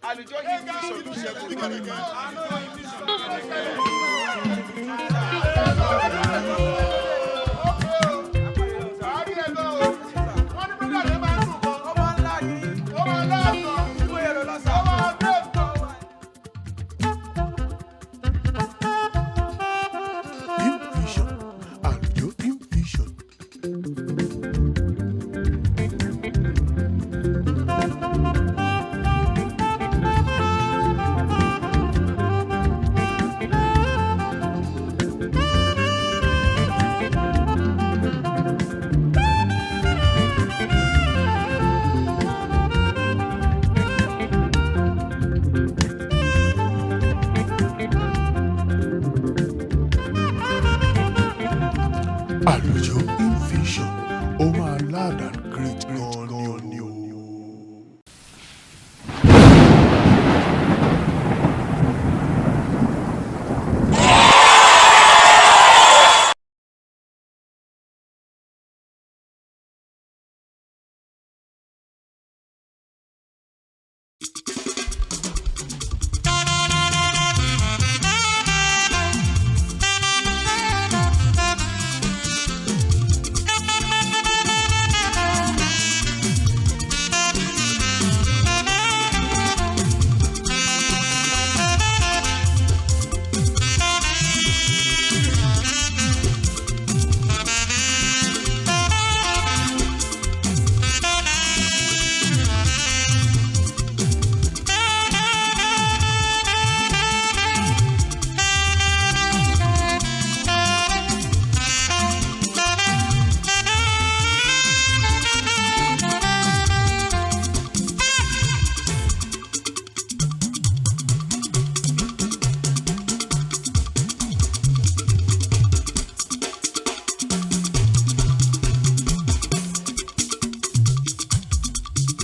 Àlùjọ yìí ní ìṣòro Ṣẹ́gun. Infusion, Àlùjọ Infusion. Àlùjọ Infusion, ó máa loud and great gan ni o.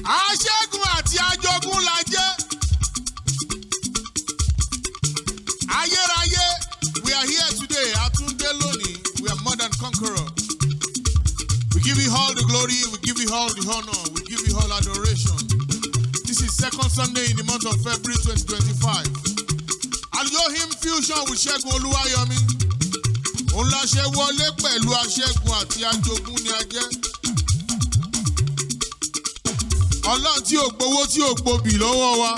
Aṣẹ́gun àti ajogun la jẹ́. Ayérayé, we are here today. Àtúndé lónìí, we are more than conqueror. We give you all the glory, we give you all the honor, we give you all adoration. This is second Sunday in the month of February 2025. Àlùjọ Hymn Fusion with Ṣẹ́gun Olúwayọ̀mí. Òun la ṣe wọlé pẹ̀lú aṣẹ́gun àti ajogun ni a jẹ́. Ọlọ́run tí ò gbowó, tí ò gbobì lọ́wọ́ wa.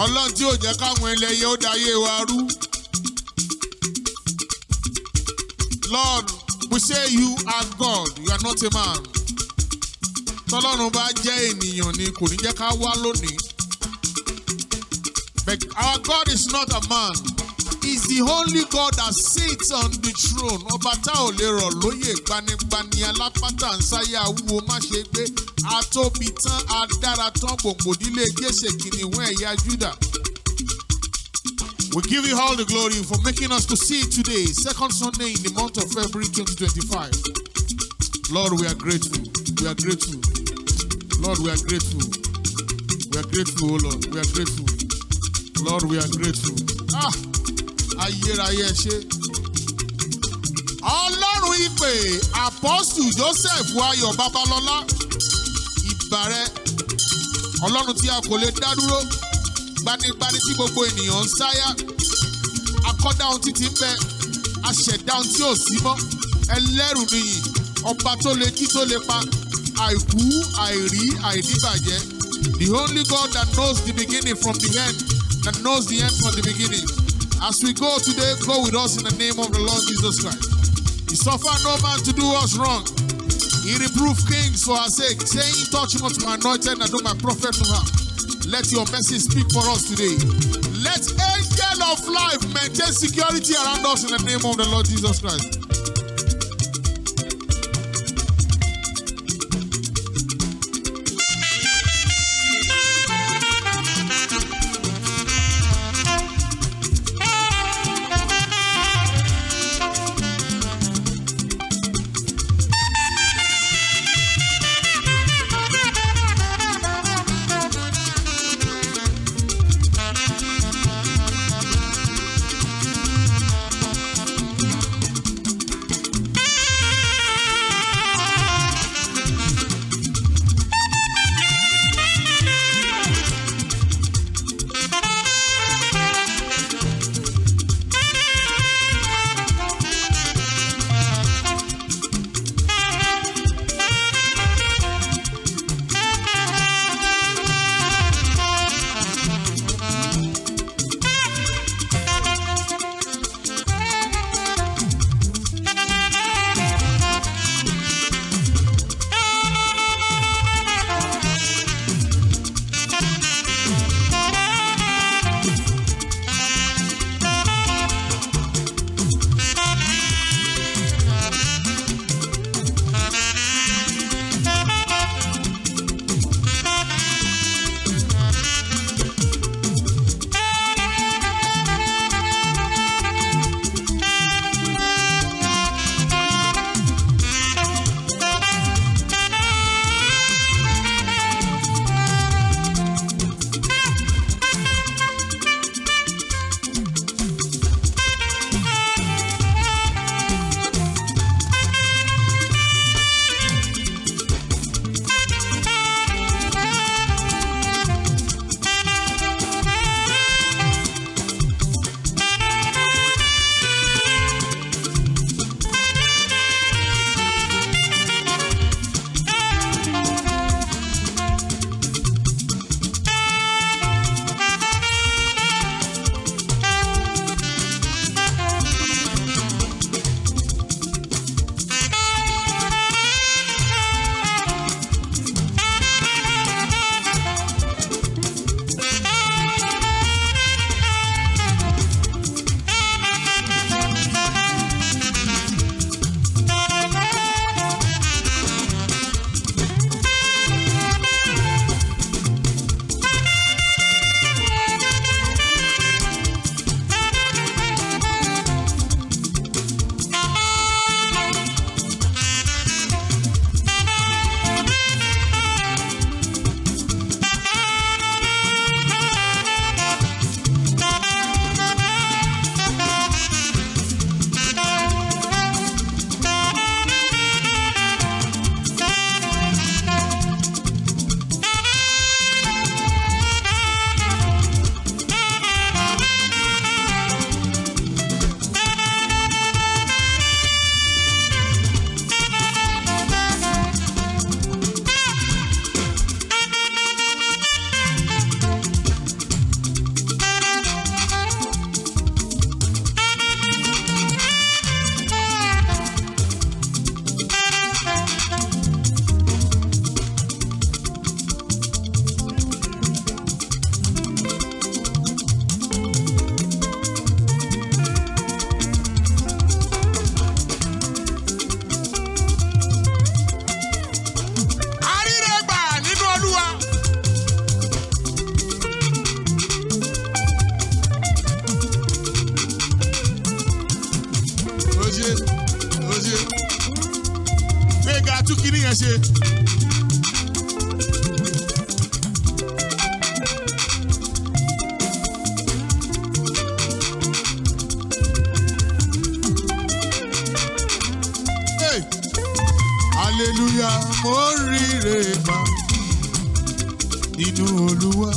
Ọlọ́run tí ò jẹ́ káwọn ẹlẹ́yẹ ó dayé wa rú. Lord, we say you are God, you are not a man. Tọ́lọ́run bá jẹ́ ènìyàn ni, kò ní jẹ́ ká wá lónìí. But our God is not a man. He's the only God that sits on the throne. Ọba tá ò lè rọ̀ lóyè, gbanigbani, alápátá ń sáyà, wúwo má ṣe gbé. Atóbi tán, adára tán, gbòǹgbòdílé Jésè, kìnìún ẹ̀yà Júdà. We give you all the glory for making us to see today, second Sunday in the month of February 2025. Lord, we are grateful. We are grateful. Lord, we are grateful. We are grateful, oh Lord. We are grateful. Lord, we are grateful. Ah! Ayérayé, ẹ ṣé. Ọlọ́run ìpè Apostle Joseph Ayọ̀ Babalọ́lá. Ìbàrẹ̀. Ọlọ́run tí a kò lè dá dúró. Gbanigbani tí gbogbo ènìyàn ń sáyà. Akọ́dá ohun títí ń bẹ. Aṣẹ̀dá ohun tí ò sí mọ́. Ẹlẹ́rù nìyí. Ọba tó lè jí, tó lè pa. Àìkú, àìrí, àìníbàjẹ́. The only God that knows the beginning from the end, that knows the end from the beginning. As we go today, go with us in the name of the Lord Jesus Christ. He suffered no man to do us wrong. He reproved kings for our sake, saying, "Touch not my anointed and do my prophet no harm." Let your mercy speak for us today. Let angel of life maintain security around us in the name of the Lord Jesus Christ. ṣe. Hey! Hallelujah, mo ríre gbà nínú Olúwa.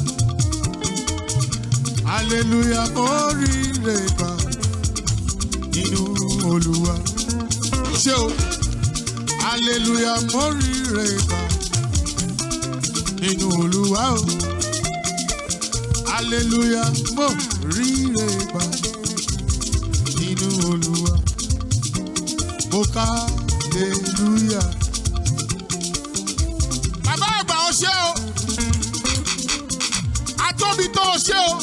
Hallelujah, mo ríre gbà nínú Olúwa. Ṣé o? Hallelujah, mo ríre gbà nínú Olúwa o. Hallelujah, mo ríre gbà nínú Olúwa. Mo ká hallelujah. Bàbá àgbà, o ṣé o. Atóbi tó, o ṣé o.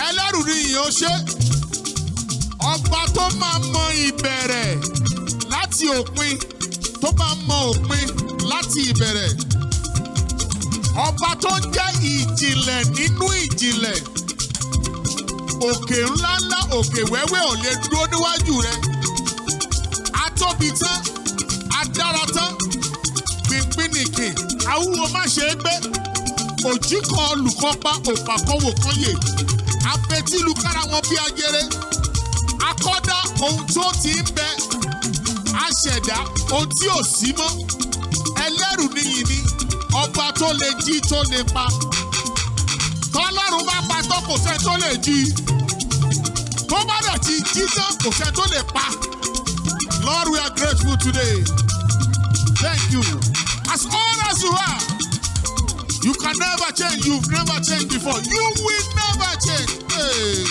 Ẹlẹ́rù ni ìyẹn, o ṣé. Ọba tó máa mọ ìbẹ̀rẹ̀ láti òpin, tó máa mọ òpin láti ìbẹ̀rẹ̀. Ọba tó ń jẹ́ ìjìnlẹ̀ nínú ìjìnlẹ̀. Òkè ńláńlá, òkè wẹ́wẹ́ ò lè dúró níwájú rẹ̀. Atóbi tán, adára tán, pínpín nìkì, awúwo má ṣe é gbé. Òjì kan olùkọ́ pa òpàkọ́wò kan yè. Afetílukára wọn bí ajere. Akọ́dá ohun tó ti ń bẹ. Aṣẹ̀dá ohun tí ò sí mọ́. Ẹlẹ́rù níyì ni ọba tó lè jí, tó lè pa. Tọ́lọ́run bá pa tán, kò sẹ́ni tó lè jí. Tó bá dẹ̀ ti jí tán, kò sẹ́ni tó lè pa. Lord, we are grateful today. Thank you. As old as you are, you can never change. You've never changed before. You will never change. Hey.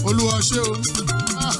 Olúwa, ṣé o. Ah.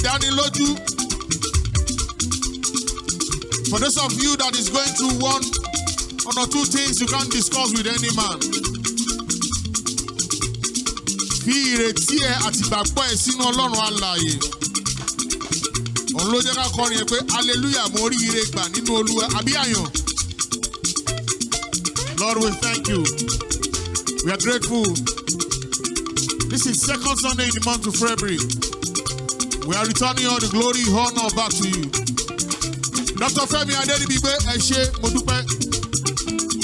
Ìdánilójú. For those of you that is going through one or two things you can't discuss with any man. Fi ìrètí ẹ àti ìgbàgbọ́ ẹ sínú Ọlọ́run alààyè. Òun ló jẹ́ ká kọrin ẹ pé hallelujah, mo rí ire gbà nínú Olúwa àbí àyàn. Lord, we thank you. We are grateful. This is second Sunday in the month of February. We are returning all the glory, honor back to you. Dr. Femi Aderibigbe, ẹ ṣé, mo dúpẹ́.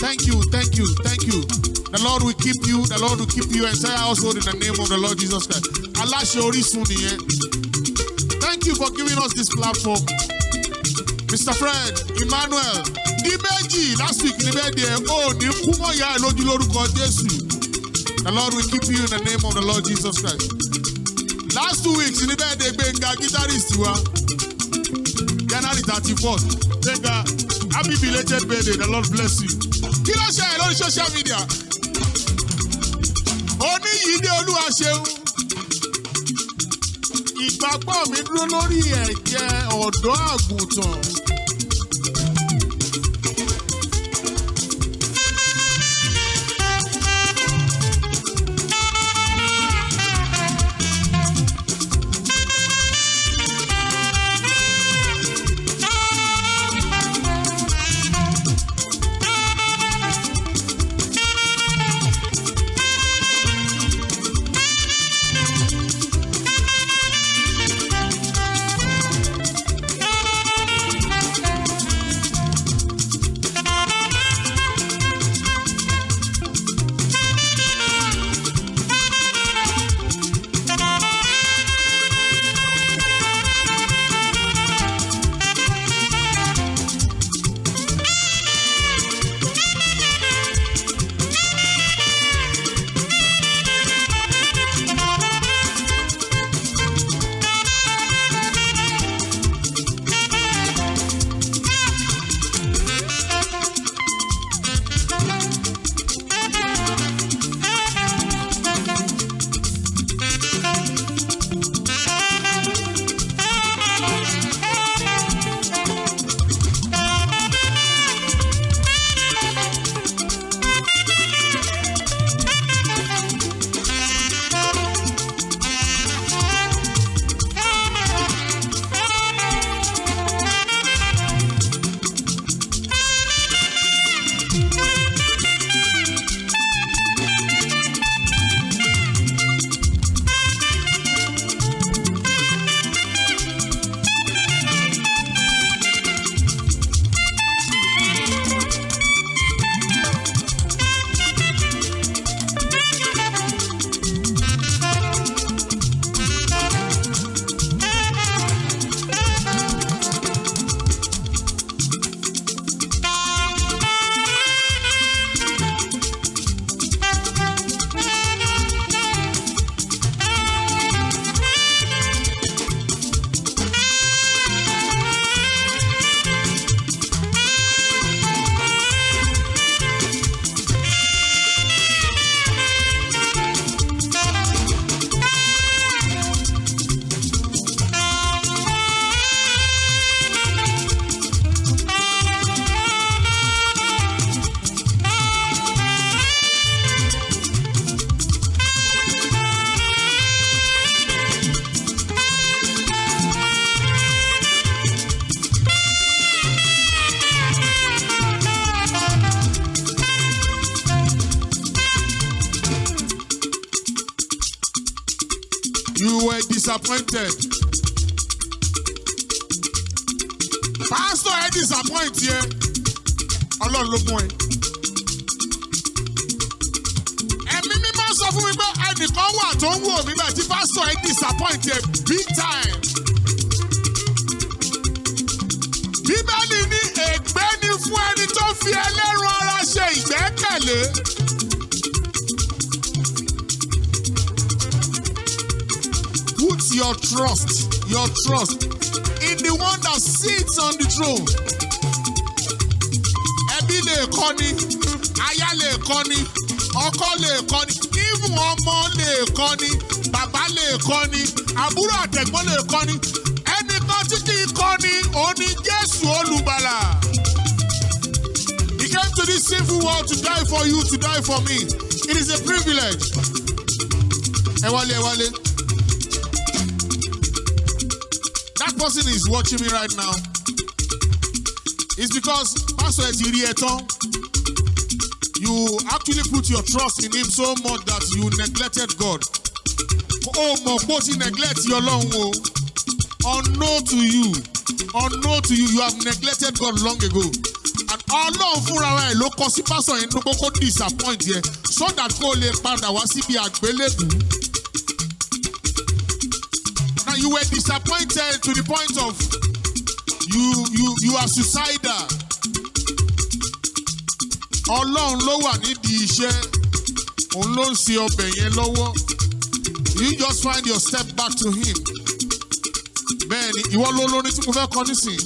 Thank you, thank you, thank you. The Lord will keep you, the Lord will keep you entire household in the name of the Lord Jesus Christ. Aláṣẹ Orísun nìyẹn. Thank you for giving us this platform. Mr. Fred Emmanuel di méjì last week ní birthday ẹ̀, ó ní kú mọ́ ìyá ẹ̀ lójú lórúkọ Jésù. The Lord will keep you in the name of the Lord Jesus Christ. Last 2 weeks ní birthday Gbẹ̀ngà, guitarist wa. January 31st. Gbẹ̀ngà, happy belated birthday, the Lord bless you. Kí ló ṣe ẹ̀ lórí social media? Oníyìí ní Olúwa ṣeun. Ìgbàgbọ́ mi dúró lórí ẹ̀jẹ̀ ọ̀dọ́ àgùntàn. You were disappointed. Pastor ẹ disappoint yẹ. Ọlọ́run ló mú ẹ. Ẹ̀mí Mímọ́ sọ fún mi pé ẹnìkan wà tó ń wò mí bẹ́ẹ̀ tí pastor ẹ disappoint yẹ big time. Bíbélì ní ègbé ni fún ẹni tó fi ẹlẹ́ran ara ṣe ìgbẹ́kẹ̀lé. Put your trust in the one that sits on the throne. Ẹbí lè kọ́ni, aya lè kọ́ni, ọkọ lè kọ́ni, even ọmọ lè kọ́ni, bàbá lè kọ́ni, àbúrò àtẹ̀gbọ́n lè kọ́ni. Ẹnìkan tí kì í kọ́ni, òun ni Jésù Olùgbàlà. He came to this sinful world to die for you, to die for me. It is a privilege. Ẹ wálé, ẹ wálé. That person is watching me right now. It's because Pastor ẹ ti rí ẹ tán. You actually put your trust in him so much that you neglected God. Ó mọ̀ pé ó ti neglect Ọlọ́run o. Unknown to you, unknown to you, you have neglected God long ago. And Ọlọ́run fúnra ẹ̀ ló kọ sí pásọ̀ yẹn nínú kó disappoint yẹ so that kó lè padà wá síbi àgbélébùú. Now you were disappointed to the point of you are suicidal. Ọlọ́run ló wà nídìí iṣẹ́, òun ló ń ṣe ọbẹ̀ yẹn lọ́wọ́. You just find your step back to him. Bẹ́ẹ̀ni, ìwọ ló lórin tí mo fẹ́ kọ nísìnyí.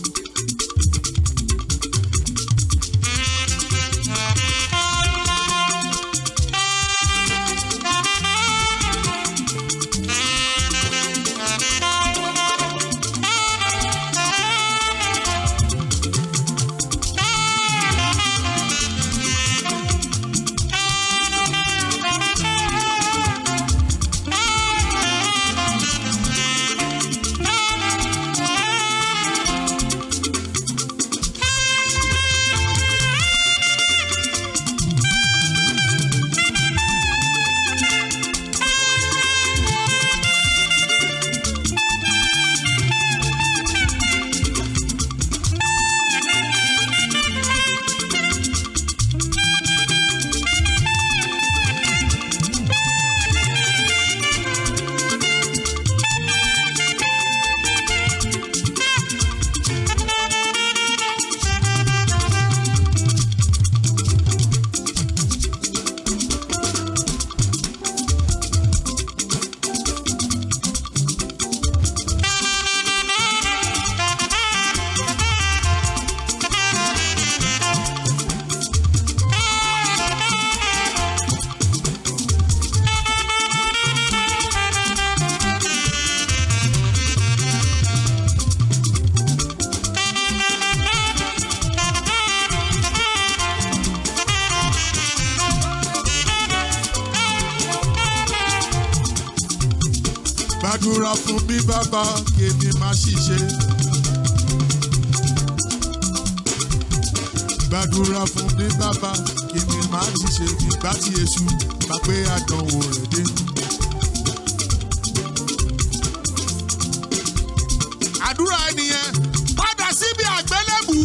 Gbàdúrà fún mi, bàbá, kémi má ṣìṣe. Gbàdúrà fún mi, bàbá, kémi má ṣìṣe nígbà tí èṣù bá gbé àdánwò rẹ̀ dé. Àdúrà ẹnìyẹn, padà síbi àgbélébù.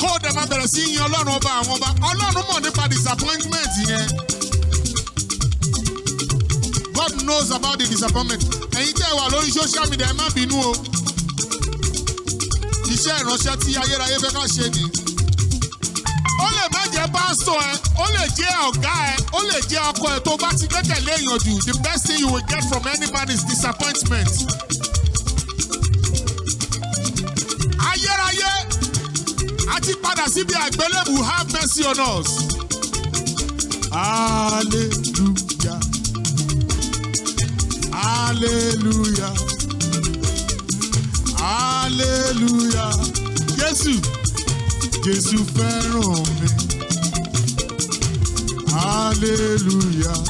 Kó o dẹ̀ máa bẹ̀rẹ̀ sí yin Ọlọ́run ọba àwọn ọba. Ọlọ́run mọ̀ nípa disappointment yẹn. God knows about the disappointment. Ẹ̀yin tẹ́ ẹ wà lórí social media, ẹ má bínú o. Iṣẹ́ ìránṣẹ́ tí ayérayé fẹ́ ká ṣe ni. Ó lè má jẹ́ pásítọ̀ ẹ, ó lè jẹ́ ọ̀gá ẹ, ó lè jẹ́ ọkọ ẹ. Tó bá ti gbẹ́kẹ̀lé èèyàn jù, the best thing you will get from any man is disappointment. Ayérayé, a ti padà síbi àgbélébù, have mercy on us. Hallelujah. Hallelujah. Hallelujah. Jésù, Jésù fẹ́ràn mi. Hallelujah.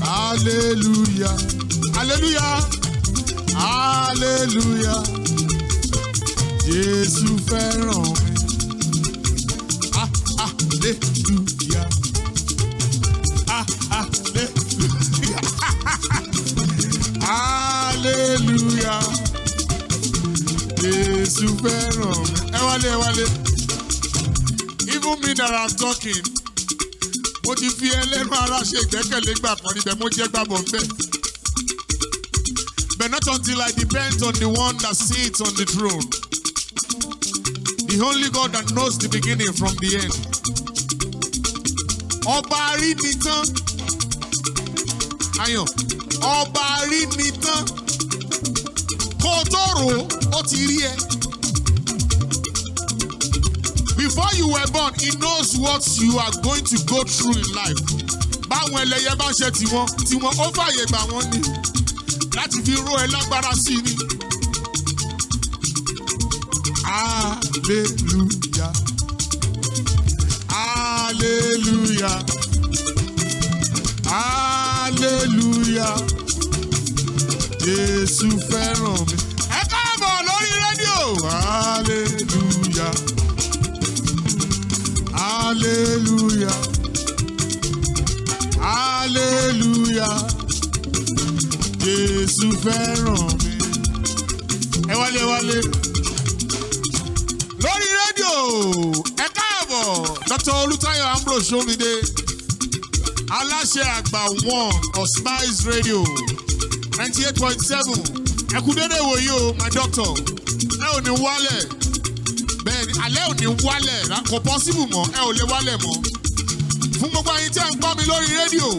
Hallelujah. Hallelujah. Hallelujah. Jésù fẹ́ràn mi. Ah, hallelujah. Ah, hallelujah. Hallelujah. Jésù fẹ́ràn mi. Ẹ wálé, ẹ wálé. Even me that I'm talking, mo ti fi ẹlẹ́nu ara ṣe ìgbẹ́kẹ̀lé gbà kan níbẹ̀, mo jẹ́ gbàbọ̀ ńbẹ̀. But not until I depend on the one that sits on the throne. The only God that knows the beginning from the end. Ọba arínitán. Ayọ̀, ọba arínitán. Kó o tó rò ó, ó ti rí ẹ. Before you were born, he knows what you are going to go through in life. Báwọn ẹlẹ́yẹ bá ṣe tiwọn, tiwọn ó fàyè gbà wọ́n ni. Láti fi ró ẹ lágbára sí i ni. Hallelujah. Hallelujah. Hallelujah. Jésù fẹ́ràn mi. Ẹ káàbọ̀ lórí rédíò. Hallelujah. Hallelujah. Hallelujah. Jésù fẹ́ràn mi. Ẹ wálé, ẹ wálé. Lórí rédíò, ẹ káàbọ̀. Dr. Olútáyọ̀ Ambrose Somide. Aláṣẹ àgbà one of Smiles Radio 98.7. Ẹ kú dédé wòyí o, my doctor. Ẹ ò ní wálẹ̀. Bẹ́ẹ̀ni, alẹ́ ò ní wálẹ̀. Kò possible mọ́, ẹ ò lè wálẹ̀ mọ́. Fún gbogbo ẹ̀yin tí ẹ ń gbọ́ mi lórí rédíò,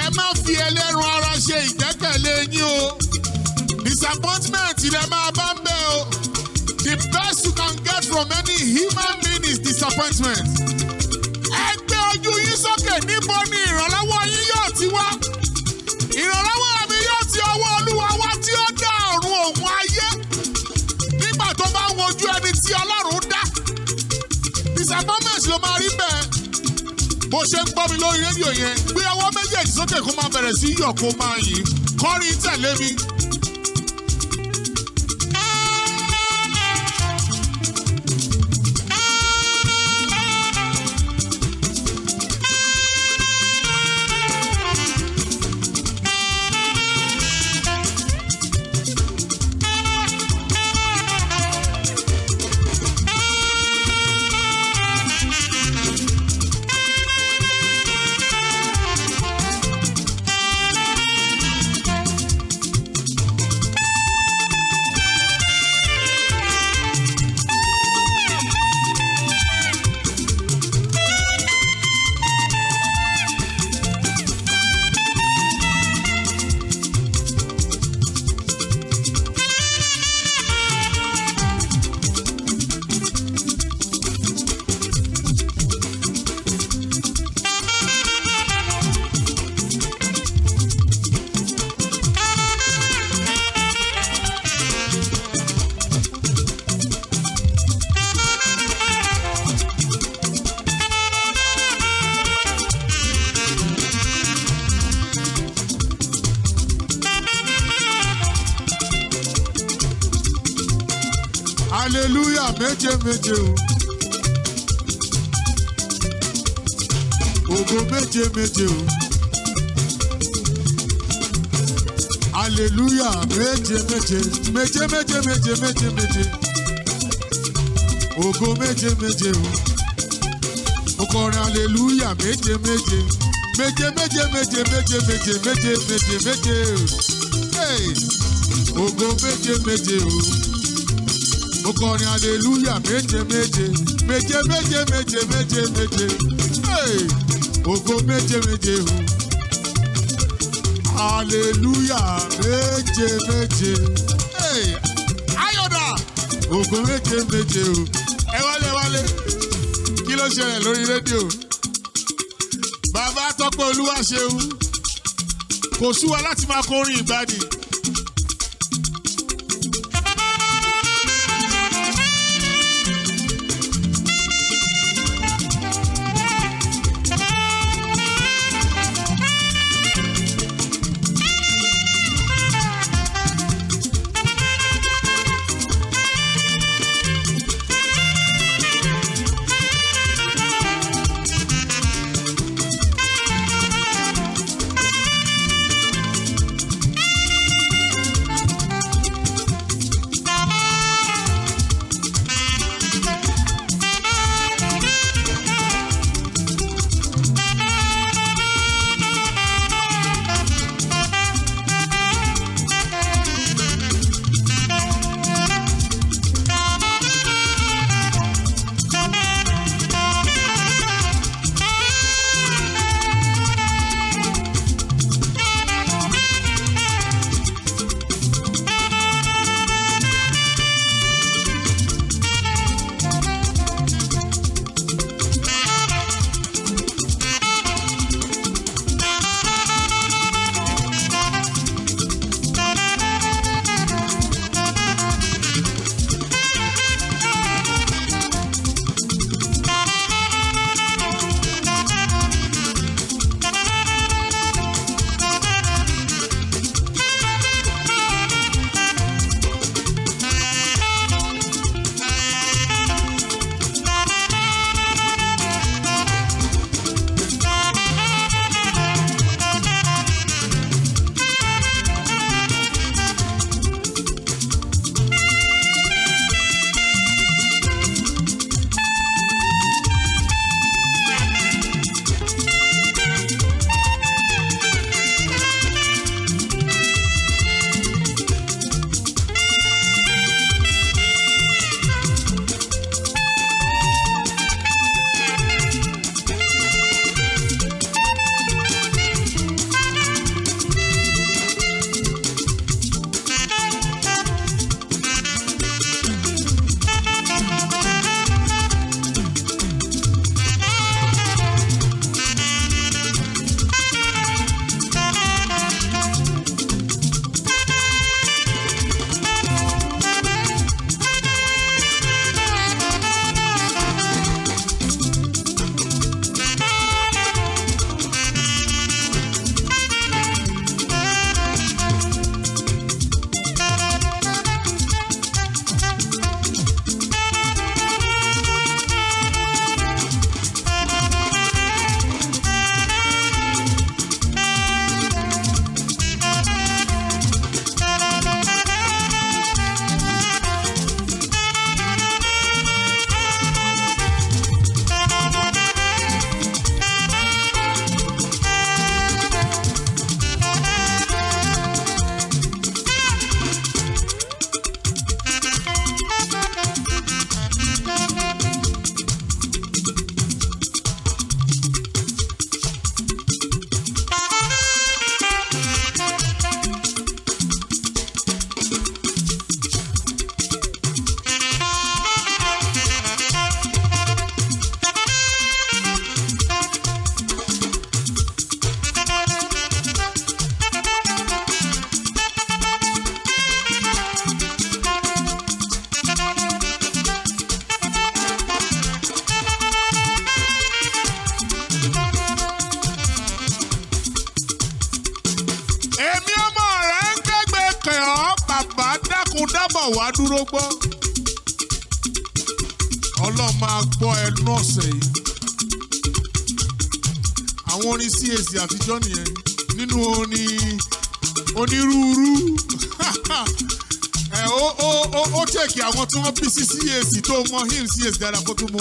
ẹ má fi ẹlẹ́ran ara ṣe ìgbẹ́kẹ̀lé yín o. Disappointment ilẹ̀ máa bá ń bẹ́ o. The best you can get from any human being is disappointment. Ẹ gbé ojú yín sókè, níbo ni ìrànlọ́wọ́ yín yóò ti wá? Ìrànlọ́wọ́ mi yóò ti ọwọ́ Olúwa wá tí ó dá ọ̀run òun ayé. Nígbà tó bá ń wojú ẹni tí Ọlọ́run dá. Disappointment ló máa rí bẹ́ẹ̀. Bó ṣe ń gbọ́ mi lórí rédíò yẹn, gbé ọwọ́ méjèèjì sókè kó máa bẹ̀rẹ̀ sí yọ̀, kó máa yìn. Kọrin tẹ̀lé mi. Hallelujah méje méje o. Ògo méje méje o. Hallelujah méje méje méje méje méje méje méje. Ògo méje méje o. Mo kọrin hallelujah méje méje méje méje méje méje méje méje méje méje o. Hey! Ògo méje méje o. Mo kọrin hallelujah méje méje méje méje méje méje méje. Hey! Ògo méje méje o. Hallelujah méje méje. Hey! Ayọ̀dà! Ògo méje méje o. Ẹ wálé, wálé. Kí ló ṣẹlẹ̀ lórí rédíò? Bàbá Tọ́pẹ́ Olúwaṣeun. Kò sú wa láti máa kọrin ìgbàanì. Dákun dábọ̀ wá dúró gbọ́. Ọlọ́run máa gbọ́ ẹnu ọ̀sẹ̀ yìí. Àwọn orin CAC àtijọ́ nìyẹn nínú orin onírúurú. Ẹ ó tẹ̀kì àwọn tí wọ́n bí sí CAC tó mọ hymn CAC dáadáa kó tó mọ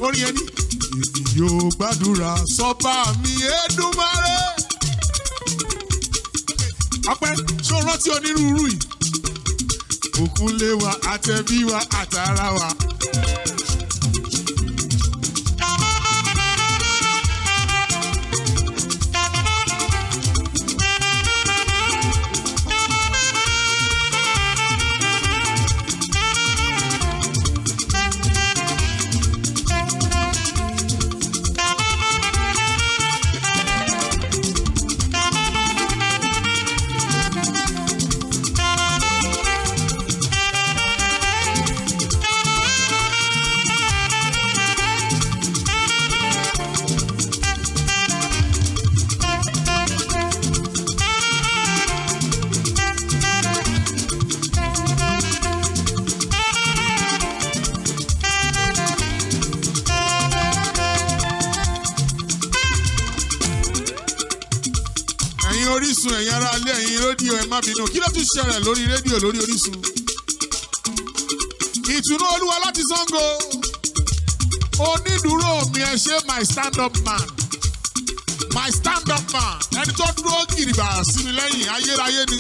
orin yẹn ní. Èmi yóò gbàdúrà sọ́ba mi Èdùmàrè. Ọpẹ́, ṣé o rántí onírúurú yìí? Òkúnlé wa, àtẹ̀bí wa, àtàrà wa. Ẹ̀yin Orísun, ẹ̀yin ará ilé, ẹ̀yin rédíò, ẹ má bínú. Kí ló tún ṣẹlẹ̀ lórí rédíò lórí Orísun? Ìtùnú Olúwa láti Sango. Onídùúró mi, ẹ ṣé, my stand up man. My stand up man. Ẹni tó dúró gidigba sí mi lẹ́yìn ayérayé ni.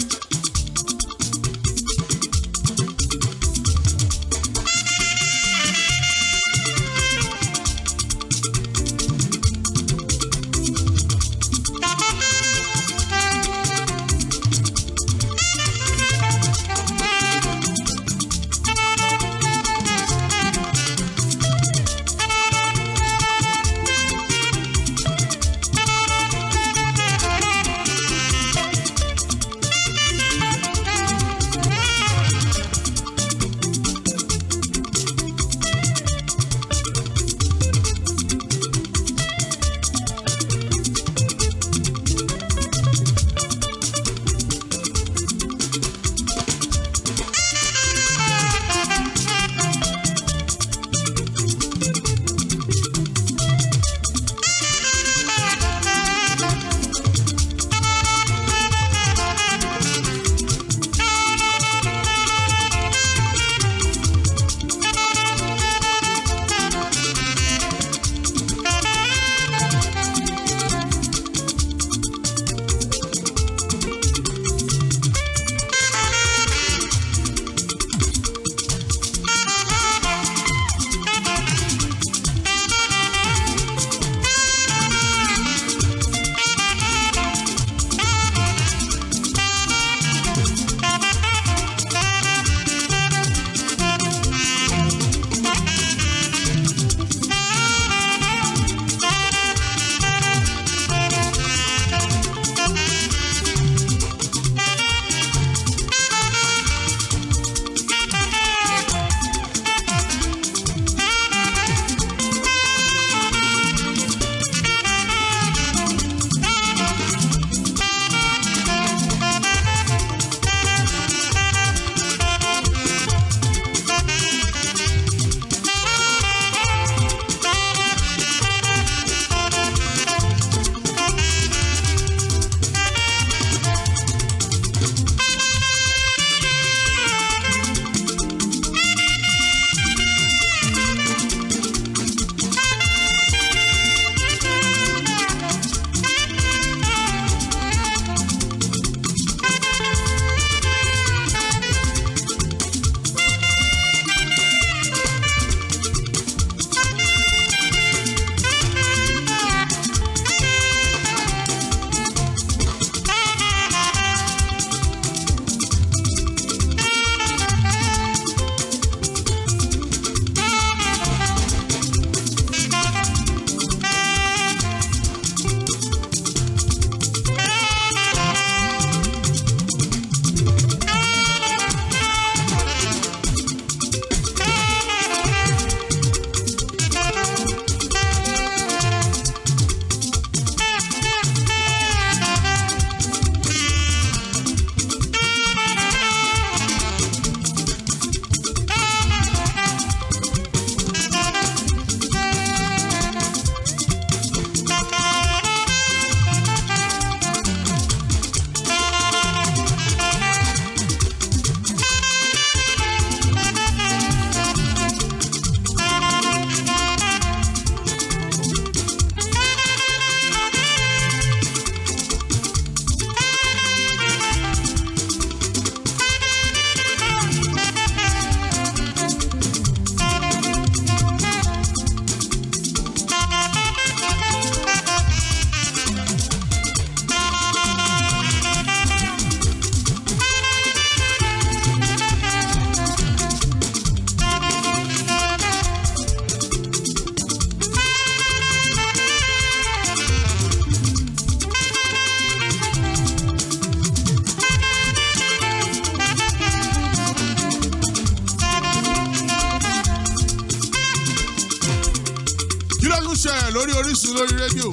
Ìyanu ṣẹlẹ̀ lórí Orísun lórí rédíò.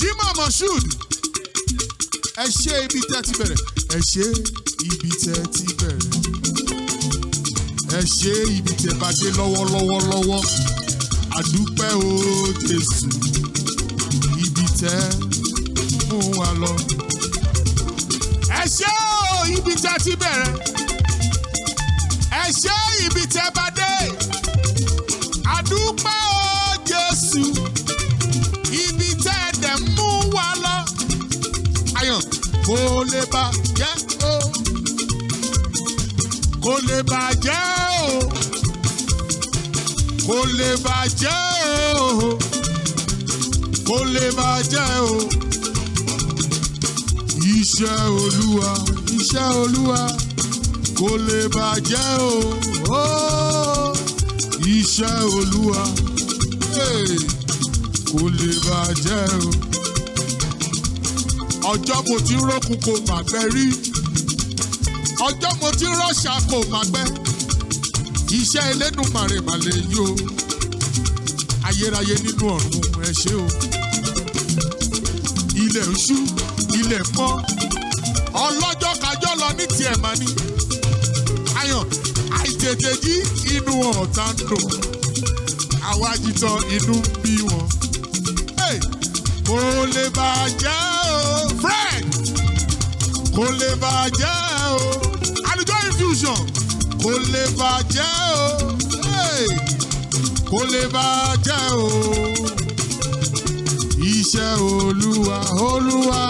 Jimoh Moshood, ẹ ṣe ibi tẹ́ ti bẹ̀rẹ̀. Ẹ ṣe ibi tẹ́ ti bẹ̀rẹ̀. Ẹ ṣe ibi tẹ́ bá dé lọ́wọ́lọ́wọ́ lọ́wọ́. Àdúpẹ́ o Jésù, ibi tẹ́ mú wa lọ. Ẹ ṣe o ibi tẹ́ ti bẹ̀rẹ̀. Ẹ ṣe ibi tẹ́ bá dé. Àdúpẹ́ o Jésù, ibi tẹ́ dẹ̀ mú wa lọ. Ayọ̀ kò lè bàjẹ́ o. Kò lè bàjẹ́ o. Kò lè bàjẹ́ o. Kò lè bàjẹ́ o. Iṣẹ́ Olúwa, iṣẹ́ Olúwa, kò lè bàjẹ́ o. Oh, iṣẹ́ Olúwa, hey, kò lè bàjẹ́ o. Ọjọ́ mo ti rókun kò mà gbẹ rí. Ọjọ́ mo ti rọ́ṣà kò mà gbẹ. Iṣẹ́ Elédùmarè mà lè yí o. Ayérayé nínú ọ̀run, ẹ ṣé o. Ilẹ̀ ń ṣú, ilẹ̀ mọ́. Ọlọ́jọ́ kájọ́ lọ ní tiẹ̀ mà ní. Ayọ̀ àìtètè jí inú ọ̀tá ń dùn. Àwa jìtàn inú ń bí wọn. Hey! Kò lè bàjẹ́ o. Fred! Kò lè bàjẹ́ o. Àlùjọ infusion. Kò lè bàjẹ́ o. Hey! Kò lè bàjẹ́ o. Iṣẹ́ Olúwa, Olúwa,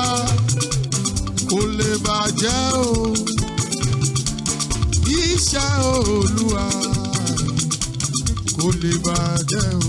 kò lè bàjẹ́ o. Iṣẹ́ Olúwa kò lè bàjẹ́ o.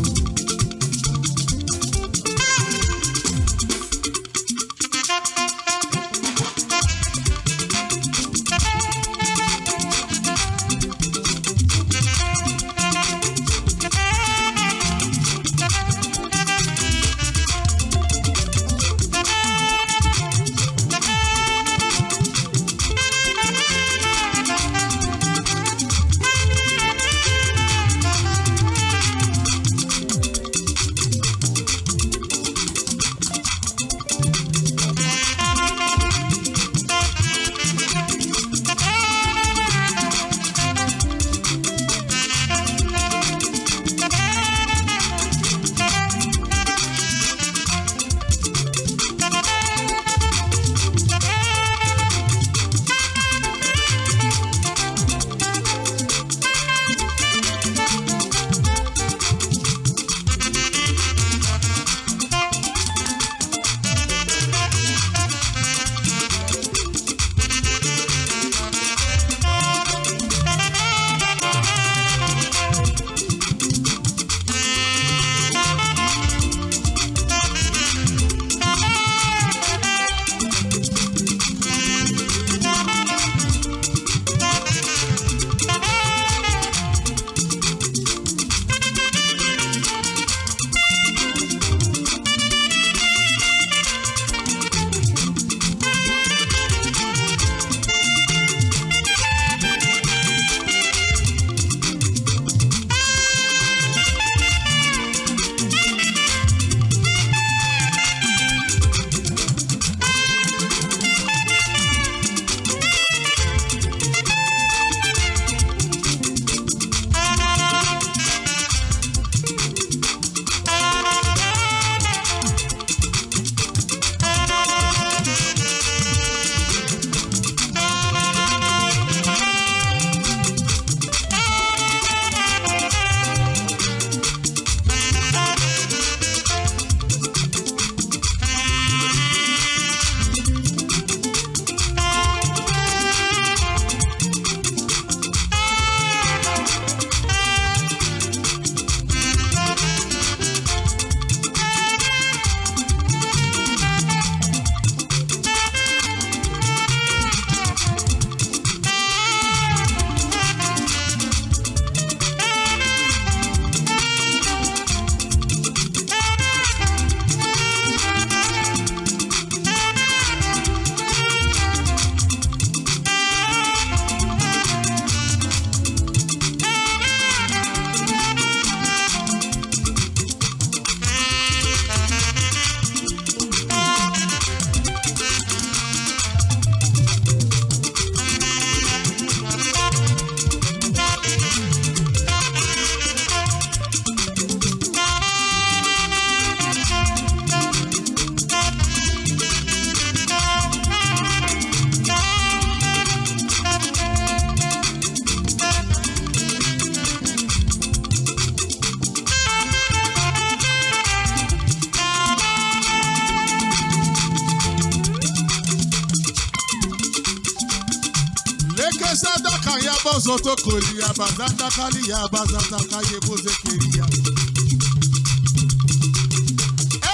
Meke sadaka ya bozoto koli ya bazata kali ya bazata kaye boze kiri ya.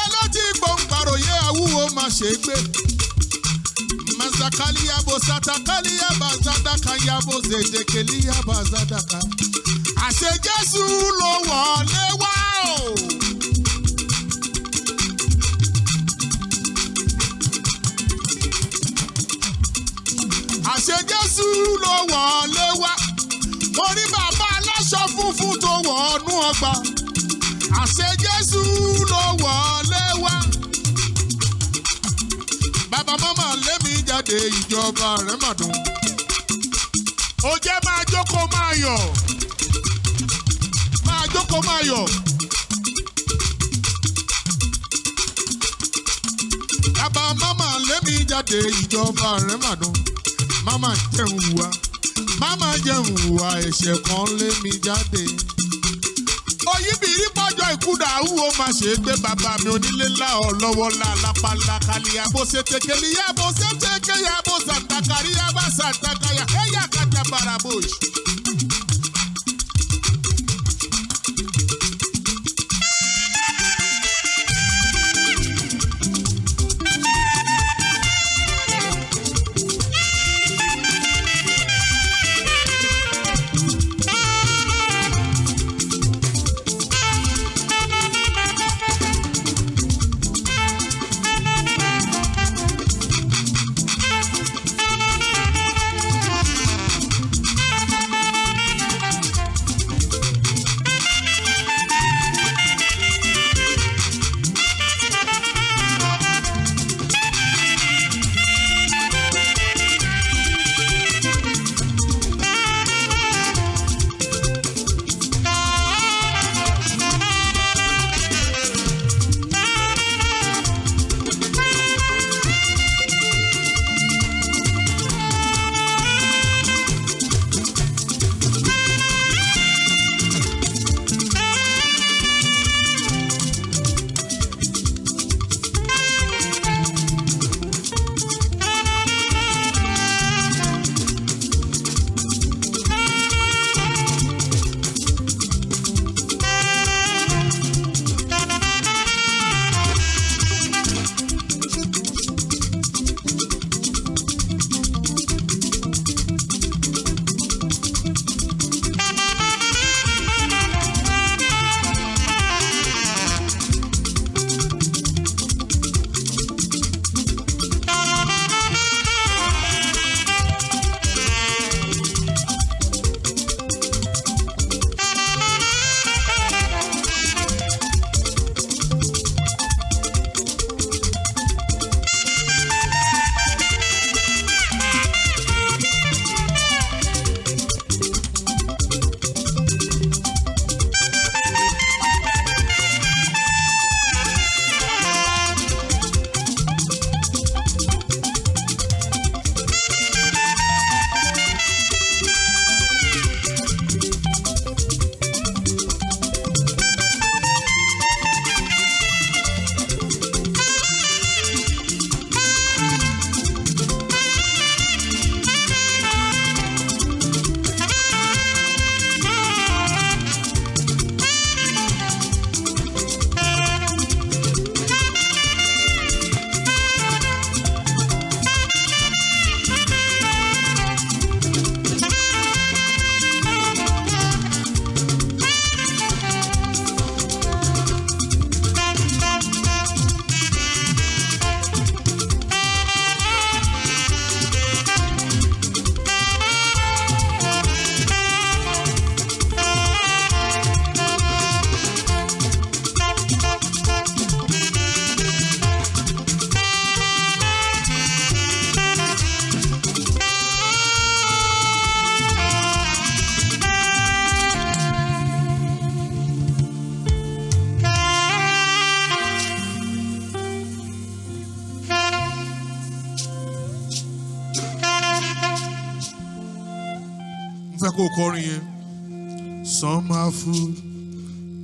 Ẹlẹ́tì gbòǹgbàròyé awúwo máa ṣe é gbé. Mazakali ya bosata kali ya bazata kaya boze keli ya bazadaka. Àṣẹ Jésù ló wọlé wá o. Àṣẹ Jésù ló wọlé wá. Mo rí bàbá aláṣọ funfun tó wọnú ọgbà. Àṣẹ Jésù ló wọlé wá. Bàbá mọ́mọ́ lémi jáde ìjọba rẹ̀ mà dùn. Ó jẹ́ máa jókòó máa yọ̀. Máa jókòó máa yọ̀. Bàbá mọ́mọ́ lémi jáde ìjọba rẹ̀ mà dùn. Máma jẹun wá. Máma jẹun wá ẹ̀ṣẹ̀ kan lémi jáde. Oyinbiri pọ́jọ ìkúdà àwúwo máa ṣe é gbé bàbá mi onílé ńlá ọlọ́wọ́ ńlá lápálá kálíyà bó ṣe tekeliya bó ṣe tekeya bó sàǹtàkàríyà bá sàǹtàkàyà ẹ̀yà kàtà bàràbòṣ. Mo fẹ́ kó o kọrin yẹn. Some have food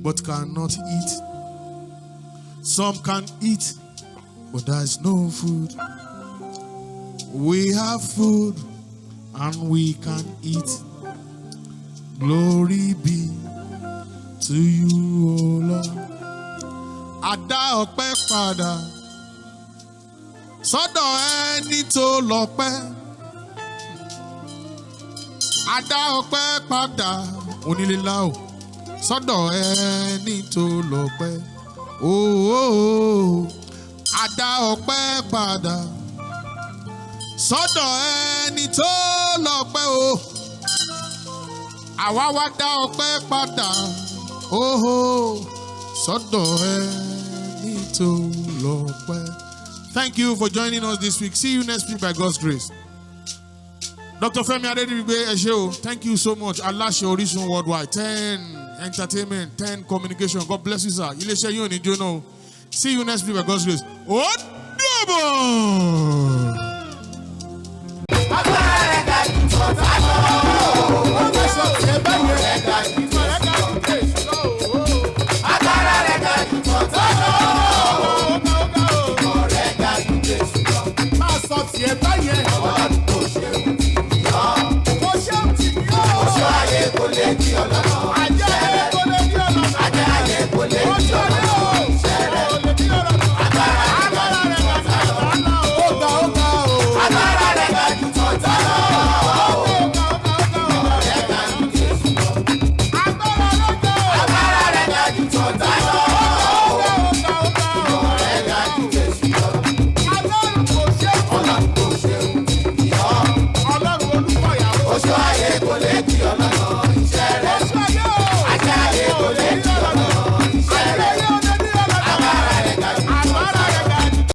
but cannot eat. Some can eat but there is no food. We have food And we can eat. Glory be to you, O Lord. A dá ọpẹ́ padà sọ́dọ̀ ẹni tó lọ́pẹ́. A dá ọpẹ́ padà onílé láò sọ́dọ̀ ẹni tó lọ́pẹ́. Ooo, a dá ọpẹ́ padà sọ́dọ̀ ẹni tó lọ́pẹ́ o. Àwa wá dá ọpẹ́ padà oho sọ́dọ̀ ẹni tó lọ́pẹ́. Thank you for joining us this week. See you next week by God's grace. Dr. Femi Adedigbe, ẹ ṣé o. Thank you so much. Aláṣẹ Orísun Worldwide, 10 Entertainment, 10 Communication. God bless you, sir. Iléeṣẹ́ yóò ní jóná o. See you next week by God's grace. Ó dàbọ̀! Agbára rẹ̀ ga jù tọ̀tá.